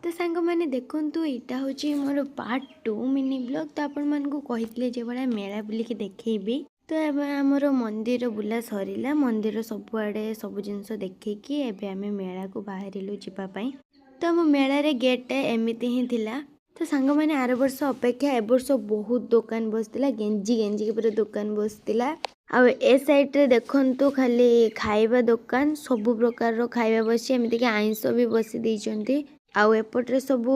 ତ ସାଙ୍ଗମାନେ ଦେଖନ୍ତୁ, ଏଇଟା ହେଉଛି ମୋର ପାର୍ଟ 2 ମିନି ବ୍ଲଗ୍। ତ ଆପଣମାନଙ୍କୁ କହିଥିଲେ ଯେଭଳିଆ ମେଳା ବୁଲିକି ଦେଖେଇବି। ତ ଏବେ ଆମର ମନ୍ଦିର ବୁଲା ସରିଲା। ମନ୍ଦିର ସବୁଆଡ଼େ ସବୁ ଜିନିଷ ଦେଖିକି ଏବେ ଆମେ ମେଳାକୁ ବାହାରିଲୁ ଯିବା ପାଇଁ। ତ ଆମ ମେଳାରେ ଗେଟ୍ଟା ଏମିତି ହିଁ ଥିଲା। ତ ସାଙ୍ଗମାନେ, ଆର ବର୍ଷ ଅପେକ୍ଷା ଏ ବର୍ଷ ବହୁତ ଦୋକାନ ବସିଥିଲା, ଗେଞ୍ଜି ଗେଞ୍ଜିକି ପୁରା ଦୋକାନ ବସିଥିଲା। ଆଉ ଏ ସାଇଡ଼୍ରେ ଦେଖନ୍ତୁ, ଖାଲି ଖାଇବା ଦୋକାନ, ସବୁ ପ୍ରକାରର ଖାଇବା ବସିଛି, ଏମିତିକି ଆଇଁଷ ବି ବସି ଦେଇଛନ୍ତି। ଆଉ ଏପଟରେ ସବୁ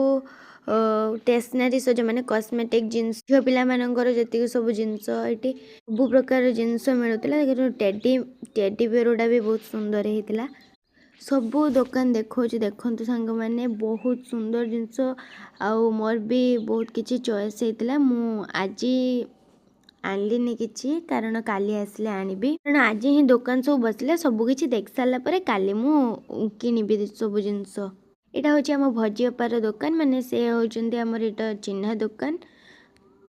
ଷ୍ଟେସନାରୀ ସଜ, ମାନେ କସ୍ମେଟିକ୍ ଜିନିଷ, ଝିଅ ପିଲାମାନଙ୍କର ଯେତିକି ସବୁ ଜିନିଷ, ଏଠି ସବୁ ପ୍ରକାର ଜିନିଷ ମିଳୁଥିଲା। ଟେଡି ବିୟର ଗୁଡ଼ା ବି ବହୁତ ସୁନ୍ଦର ହେଇଥିଲା। ସବୁ ଦୋକାନ ଦେଖାଉଛି, ଦେଖନ୍ତୁ ସାଙ୍ଗମାନେ, ବହୁତ ସୁନ୍ଦର ଜିନିଷ। ଆଉ ମୋର ବି ବହୁତ କିଛି ଚଏସ୍ ହେଇଥିଲା। ମୁଁ ଆଜି ଆଣିଲିନି କିଛି, କାରଣ କାଲି ଆସିଲେ ଆଣିବି, କାରଣ ଆଜି ହିଁ ଦୋକାନ ସବୁ ବସିଲା। ସବୁ କିଛି ଦେଖି ସାରିଲା ପରେ କାଲି ମୁଁ କିଣିବି ସବୁ ଜିନିଷ। ଏଇଟା ହେଉଛି ଆମ ଭଜି ଅପାର ଦୋକାନ, ମାନେ ସେ ହେଉଛନ୍ତି ଆମର ଏଇଟା ଚିହ୍ନା ଦୋକାନ।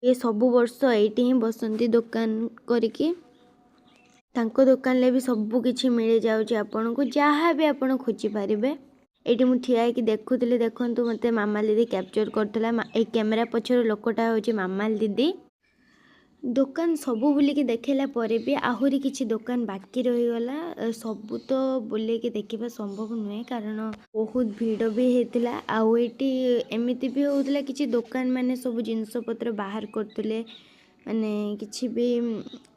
ଏ ସବୁ ବର୍ଷ ଏଇଠି ହିଁ ବସନ୍ତି ଦୋକାନ କରିକି। ତାଙ୍କ ଦୋକାନରେ ବି ସବୁ କିଛି ମିଳିଯାଉଛି ଆପଣଙ୍କୁ, ଯାହା ବି ଆପଣ ଖୋଜିପାରିବେ। ଏଇଠି ମୁଁ ଠିଆ ହେଇକି ଦେଖୁଥିଲି, ଦେଖନ୍ତୁ, ମୋତେ ମାମାଲି ଦିଦି କ୍ୟାପଚର୍ କରୁଥିଲା। ଏଇ କ୍ୟାମେରା ପଛର ଲୋକଟା ହେଉଛି ମାମାଲି ଦିଦି। ଦୋକାନ ସବୁ ବୁଲିକି ଦେଖେଇଲା ପରେ ବି ଆହୁରି କିଛି ଦୋକାନ ବାକି ରହିଗଲା। ସବୁ ତ ବୁଲିକି ଦେଖିବା ସମ୍ଭବ ନୁହେଁ, କାରଣ ବହୁତ ଭିଡ଼ ବି ହେଇଥିଲା। ଆଉ ଏଇଠି ଏମିତି ବି ହେଉଥିଲା, କିଛି ଦୋକାନ ମାନେ ସବୁ ଜିନିଷପତ୍ର ବାହାର କରୁଥିଲେ, ମାନେ କିଛି ବି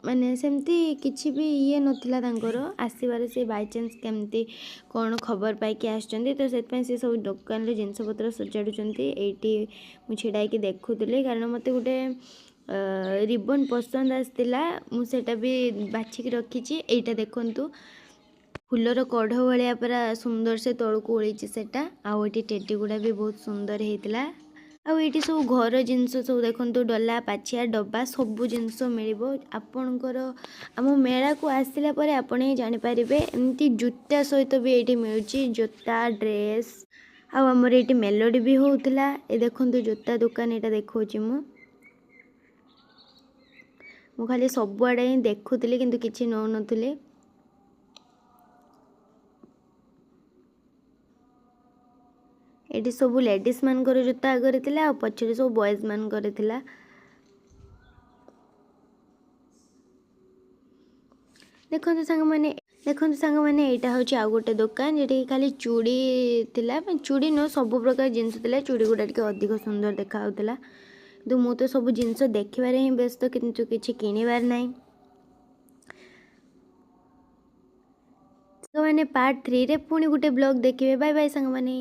ମାନେ ସେମିତି କିଛି ବି ଇଏ ନଥିଲା ତାଙ୍କର ଆସିବାରେ। ସେ ବାଇଚାନ୍ସ କେମିତି କ'ଣ ଖବର ପାଇକି ଆସିଛନ୍ତି, ତ ସେଥିପାଇଁ ସେ ସବୁ ଦୋକାନରେ ଜିନିଷପତ୍ର ସଜାଡ଼ୁଛନ୍ତି। ଏଇଠି ମୁଁ ଛିଡ଼ା ହେଇକି ଦେଖୁଥିଲି, କାରଣ ମୋତେ ଗୋଟେ ରିବନ୍ ପସନ୍ଦ ଆସିଥିଲା, ମୁଁ ସେଇଟା ବି ବାଛିକି ରଖିଛି। ଏଇଟା ଦେଖନ୍ତୁ, ଫୁଲର କଢ଼ ଭଳିଆ ପୁରା ସୁନ୍ଦର ସେ ତଳକୁ ଓଳିଛି ସେଇଟା। ଆଉ ଏଇଠି ଟେଡି ଗୁଡ଼ା ବି ବହୁତ ସୁନ୍ଦର ହେଇଥିଲା। ଆଉ ଏଇଠି ସବୁ ଘର ଜିନିଷ ସବୁ ଦେଖନ୍ତୁ, ଡଲା, ପାଛିଆ, ଡବା ସବୁ ଜିନିଷ ମିଳିବ ଆପଣଙ୍କର। ଆମ ମେଳାକୁ ଆସିଲା ପରେ ଆପଣ ହିଁ ଜାଣିପାରିବେ। ଏମିତି ଜୁତା ସହିତ ବି ଏଇଠି ମିଳୁଛି, ଜୋତା, ଡ୍ରେସ୍। ଆଉ ଆମର ଏଇଠି ମେଲୋଡ଼ି ବି ହେଉଥିଲା। ଏ ଦେଖନ୍ତୁ, ଜୋତା ଦୋକାନ ଏଇଟା ଦେଖାଉଛି ମୁଁ। ମୁଁ ଖାଲି ସବୁଆଡ଼େ ହିଁ ଦେଖୁଥିଲି, କିନ୍ତୁ କିଛି ନେଉନଥିଲି। ଏଠି ସବୁ ଲେଡ଼ିଜ୍ ମାନଙ୍କର ଜୋତା ଆଗରେ ଥିଲା ଆଉ ପଛରେ ସବୁ ବଏଜ୍ ମାନଙ୍କର ଥିଲା। ଦେଖନ୍ତୁ ସାଙ୍ଗମାନେ, ଦେଖନ୍ତୁ ସାଙ୍ଗମାନେ, ଏଇଟା ହେଉଛି ଆଉ ଗୋଟେ ଦୋକାନ, ଯେଉଁଠିକି ଖାଲି ଚୁଡ଼ି ଥିଲା। ମାନେ ଚୁଡ଼ି ନୁହଁ, ସବୁ ପ୍ରକାର ଜିନିଷ ଥିଲା। ଚୁଡ଼ି ଗୁଡ଼ା ଟିକେ ଅଧିକ ସୁନ୍ଦର ଦେଖାଯାଉଥିଲା। କିନ୍ତୁ ମୁଁ ତ ସବୁ ଜିନିଷ ଦେଖିବାରେ ହିଁ ବ୍ୟସ୍ତ, କିନ୍ତୁ କିଛି କିଣିବାର ନାହିଁ। ସାଙ୍ଗମାନେ, ପାର୍ଟ 3ରେ ପୁଣି ଗୋଟେ ବ୍ଲଗ୍ ଦେଖିବେ। ବାଏ ବାଏ ସାଙ୍ଗମାନେ।